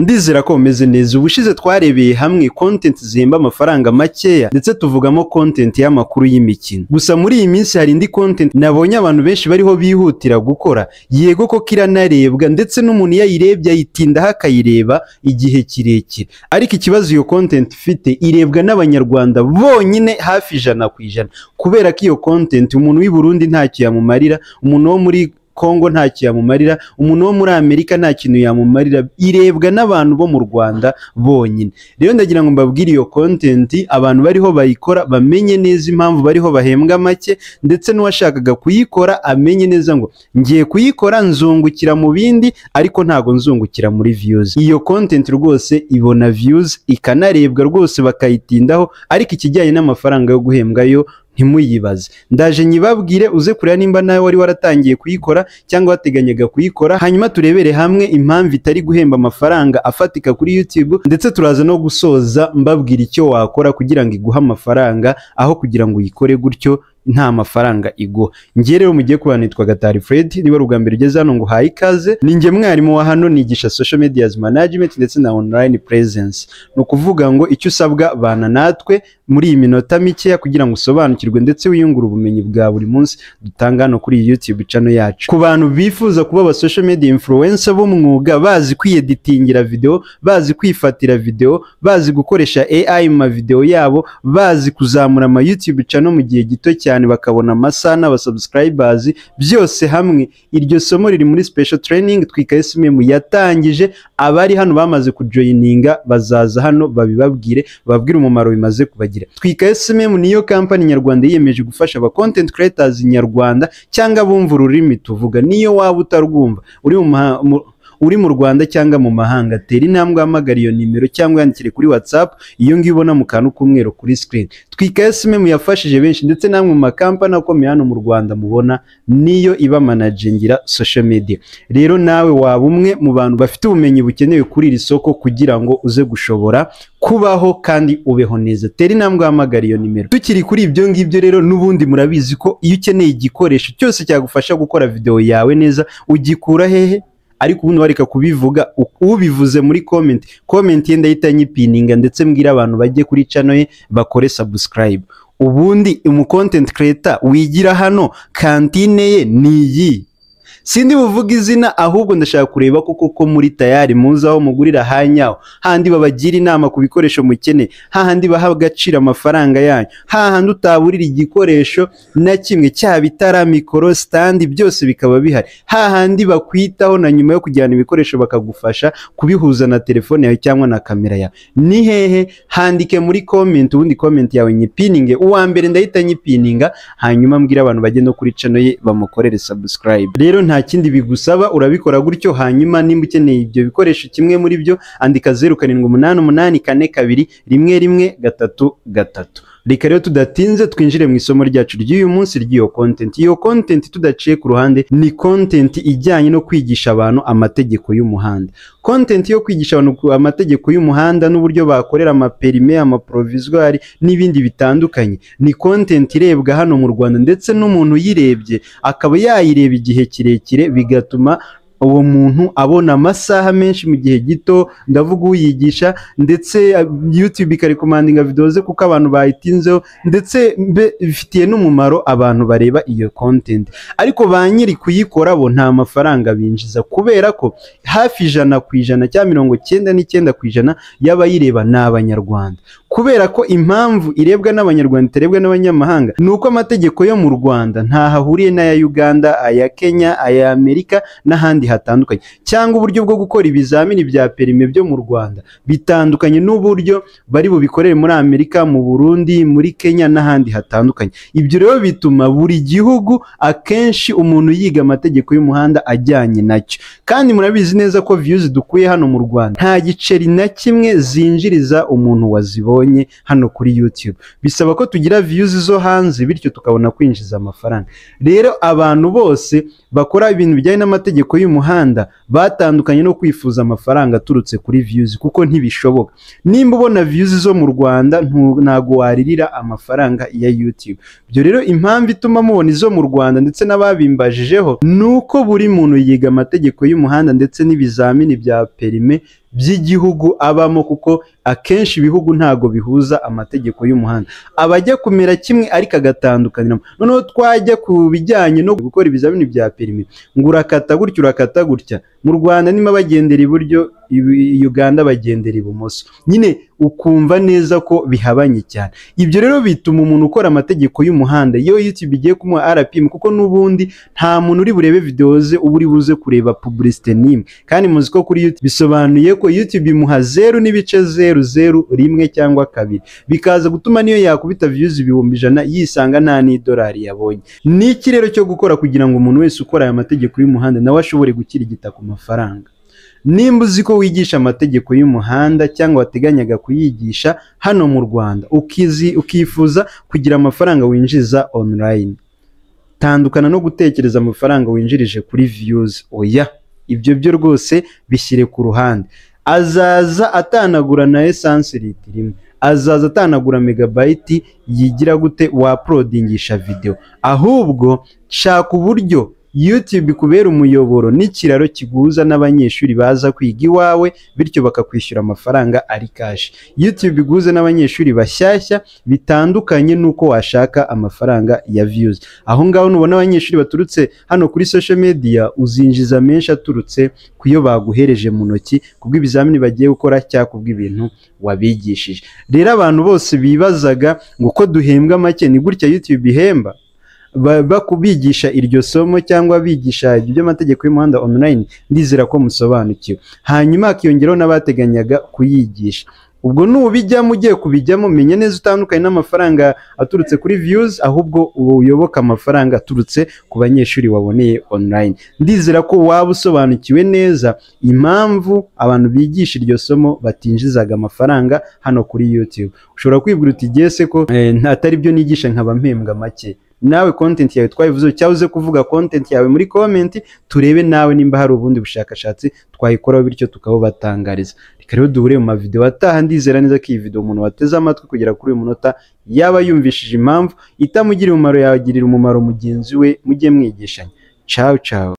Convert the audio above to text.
Ndizera ko mumeze neza. Ubushize twarebeye hamwe content zihemba amafaranga makeya, ndetse tuvugamo content y'amakuru y'imikino. Gusa muri iyi minsi hari indi content nabonye abantu benshi bariho bihutira gukora. Yego koko iranarebwa, ndetse n'umuntu iyo ayirebye ayitindaho akayireba igihe kirekire. Ariko ikibazo iyo content ifite, irebwa n'Abanyarwanda bonyine hafi 100%, kubera ko iyo content umuntu w'i Burundi ntacyo yamumarira, umuntu wo muri Kongo ntacyo yamumarira, umuntu wo muri Amerika nta kintu yamumarira. Irebwa n'abantu bo mu Rwanda bonyine. Rero ndagira ngo mbabwire iyo content, abantu bariho bayikora bamenye neza impamvu bariho bahembwa make, ndetse n'uwashakaga kuyikora amenye neza ngo ngiye kuyikora nzungukira mu bindi, ariko ntago nzungukira muri views. Iyo content rwose ibona views, ikanarebwa rwose, bakayitindaho, ariko ikijyanye n'amafaranga yo guhembwa yo ntimuyibaze. Ndaje nyibabwire, uze kureba nimba nawe wari waratangiye kuyikora cyangwa wateganyaga kuyikora, hanyuma turebere hamwe impamvu itari guhemba amafaranga afatika kuri YouTube, ndetse turaza no gusoza mbabwira icyo wakora kugira ngo iguhe amafaranga, aho kugira ngo uyikore gutyo nta mafaranga iguha. Njye rero mugiye kubana nitwa Gatari Fred. Niba ari ubwa mbere ugeze hano, nguhaye ikaze. Ni njye mwarimu wa hano, nigisha social media management ndetse na online presence. Ni ukuvuga ngo icyo usabwa, bana natwe muri iyi minota mikeya kugira ngo usobanukirwe ndetse wiyungure ubumenyi bwa buri munsi dutanga hano kuri iyi YouTube channel yacu. Ku bantu bifuza kuba aba social media influencer b'umwuga, bazi kwiyeditingira video, bazi kwifatira video, bazi gukoresha AI mu ma video yabo, bazi kuzamura ama YouTube channel mu gihe gito cyane bakabona amasaha n'aba subscribers, byose hamwe, iryo somo riri muri special training Twika SMM yatangije. Abari hano bamaze kujoininga bazaza hano babibabwire, bababwire umumaro bimaze kubagira. Twika SMM niyo company nyarwanda yiyemeje gufasha aba content creators nyarwanda cyangwa bumva ururimi tuvuga. Niyo waba utarwumva, uri mu Rwanda cyangwa mu mahanga, tera intambwe uhamagara iyo nimero cyangwa yandikire kuri WhatsApp iyo ngiyo ubona mu kantu k'umweru kuri screen. Twika SMM yafashije benshi, ndetse namwe mu makampani akomeye hano mu Rwanda mubona niyo iba managingira social media. Rero nawe waba umwe mu bantu bafite ubumenyi bukenewe kuri iri soko kugira ngo uze gushobora kubaho kandi ubeho neza. Tera intambwe uhamagara iyo nimero. Tukiri kuri ibyo ngibyo rero, n'ubundi murabizi ko iyo ukeneye igikoresho cyose cyagufasha gukora video yawe neza, ugikura hehe? Ariko ubundi wareka kubivuga, ubivuze muri comment, comment ye ndahita nyipininga, ndetse mbwira abantu bajye kuri channel ye bakore subscribe. Ubundi umu content creator wigira hano kantine ye ni iyi. Sindi buvuga izina, ahubwo ndashaka kureba koko ko muri tayari, muzi aho mugurira hanyaho, handi babagira inama ku bikoresho mukeneye, hahandi baha agaciro amafaranga yanyu, hahandi utaburira igikoresho na kimwe, cyaba itara, mikoro, stand, byose bikaba bihari, hahandi bakwitaho na nyuma yo kujyana ibikoresho bakagufasha kubihuza na telefone yawe cyangwa na kamera yawe. Ni hehe? Handike muri comment, ubundi comment yawe nyipininge. Uwa mbere ndahita nyipininga, hanyuma mbwira abantu bajye no kuri channel ye bamukorere subscribe. Rero nta kindi bigusaba, urabikora gutyo. Hanyuma nimba ukeneye ibyo bikoresho, kimwe muri byo, andika 0788421133. Reka rero tudatinze twinjire mu isomo ryacu ry'uyu munsi ry'iyo content. Iyo content, tudaciye ku ruhande, ni content ijyanye no kwigisha abantu amategeko y'umuhanda. Content yo kwigisha abantu amategeko y'umuhanda n'uburyo bakorera amaperime, amaprovisoire n'ibindi bitandukanye, ni content irebwa hano mu Rwanda, ndetse n'umuntu uyirebye akaba yayireba igihe kirekire, bigatuma uwo muntu abona amasaha menshi mu gihe gito, ndavuga uyigisha, ndetse YouTube ikarecommendinga video ze kuko abantu bayitinzeho, ndetse bifitiye n'umumaro abantu bareba iyo content. Ariko ba nyiri kuyikora bo nta mafaranga binjiza, kubera ko hafi 100% cyangwa 99% y'abayireba ni Abanyarwanda. Kubera ko impamvu irebwa n'Abanyarwanda itarebwa n'abanyamahanga ni uko amategeko yo mu Rwanda ntaho ahuriye n'aya Uganda, aya Kenya, aya Amerika n'ahandi hatandukanye, cyangwa uburyo bwo gukora ibizamini bya perime byo mu Rwanda bitandukanye n'uburyo bari bubikorere muri Amerika, mu Burundi, muri Kenya n'ahandi hatandukanye. Ibyo rero bituma buri gihugu akenshi umuntu yiga amategeko y'umuhanda ajyanye nacyo. Kandi murabizi neza ko views dukuye hano mu Rwanda nta giceri na kimwe zinjiriza umuntu wazibonye hano kuri YouTube. Bisaba ko tugira views zo hanze, bityo tukabona kwinjiza amafaranga. Rero abantu bose bakora ibintu bijyanye n'amategeko y'umuhanda batandukanye no kwifuza amafaranga aturutse kuri views, kuko ntibishoboka. Nimba ubona views zo mu Rwanda, ntago waririra amafaranga ya YouTube. Ibyo rero, impamvu ituma mubona izo mu Rwanda, ndetse n'ababimbajijeho, ni uko buri muntu yiga amategeko y'umuhanda ndetse n'ibizamini bya perime. by'igihugu abamo, kuko akenshi ibihugu ntago bihuza amategeko y'umuhanda, abajya kumera kimwe ariko agatandukaniramo. Noneho twajya ku bijyanye no gukora ibizamini bya perimi, ngo urakata gutya, urakata gutya. Mu Rwanda niba bagendera iburyo, Uganda bagendera ibumoso, nyine ukumva neza ko bihabanye cyane. Ibyo rero bituma umuntu ukora amategeko y'umuhanda iyo YouTube igiye kumuha RPM, kuko n'ubundi nta muntu uri burebe video ze uba uri buze kureba publicité n'imwe. Kandi muzi ko kuri YouTube bisobanuye ko YouTube imuha 0.001 cyangwa 2, bikaza gutuma niyo yakubita views 100,000 yisanga nta n'idolari yabonye. Ni iki rero cyo gukora kugira ngo umuntu wese ukora aya mategeko y'umuhanda nawe ashobore gukirigita ku mafaranga? Nimba uzi ko wigisha amategeko y'umuhanda cyangwa wateganyaga kuyigisha hano mu Rwanda, ukifuza kugira amafaranga winjiza online, tandukana no gutekereza amafaranga winjirije kuri views. Oya, ibyo byo rwose bishyire ku ruhande. Azaza atanagura na essence litiro imwe, azaza atanagura megabyte yigira gute wauploadingisha video. Ahubwo shaka uburyo YouTube kubera umuyoboro n'ikiraro kiguhuza n'abanyeshuri baza kwiga iwawe, bityo bakakwishyura amafaranga ari cash. YouTube iguhuze n'abanyeshuri bashyashya bitandukanye n'uko washaka amafaranga ya views. Aho ngaho nubona abanyeshuri baturutse hano kuri social media, uzinjiza menshi aturutse ku yo baguhereje mu ntoki kubw'ibizamini bagiye gukora cyangwa kubw'ibintu wabigishije. Rero abantu bose bibazaga ngo ko duhembwa make, ni gutya YouTube ihemba bakubigisha iryo somo cyangwa bigisha iby'amategeko y'umuhanda online. Ndizera ko musobanukiwe. Hanyuma hakiyongeraho n'abateganyaga kuyigisha. Ubwo nubijyamo, ugiye kubijyamo, menya neza utandukanye n'amafaranga aturutse kuri views, ahubwo uyoboka amafaranga aturutse ku banyeshuri waboneye online. Ndizera ko waba usobanukiwe neza impamvu abantu bigisha iryo somo batinjizaga amafaranga hano kuri YouTube. Ushobora kwibwira uti gese ko atari byo nigisha nkaba mpembwa make. Nawe content yawe twabivuze, cyangwa uze kuvuga content yawe muri comment, turebe nawe nimba hari ubundi bushakashatsi twayikoraho, bityo tukabubatangariza. Reka rero duhure mu mavideo ataha. Ndizera neza ko iyi video umuntu wateze amatwi kugera kuri uyu munota yaba yumvishije impamvu itamugirira umumaro yagirira umumaro mugenzi we. Mujye mwigishanya. Ciao ciao.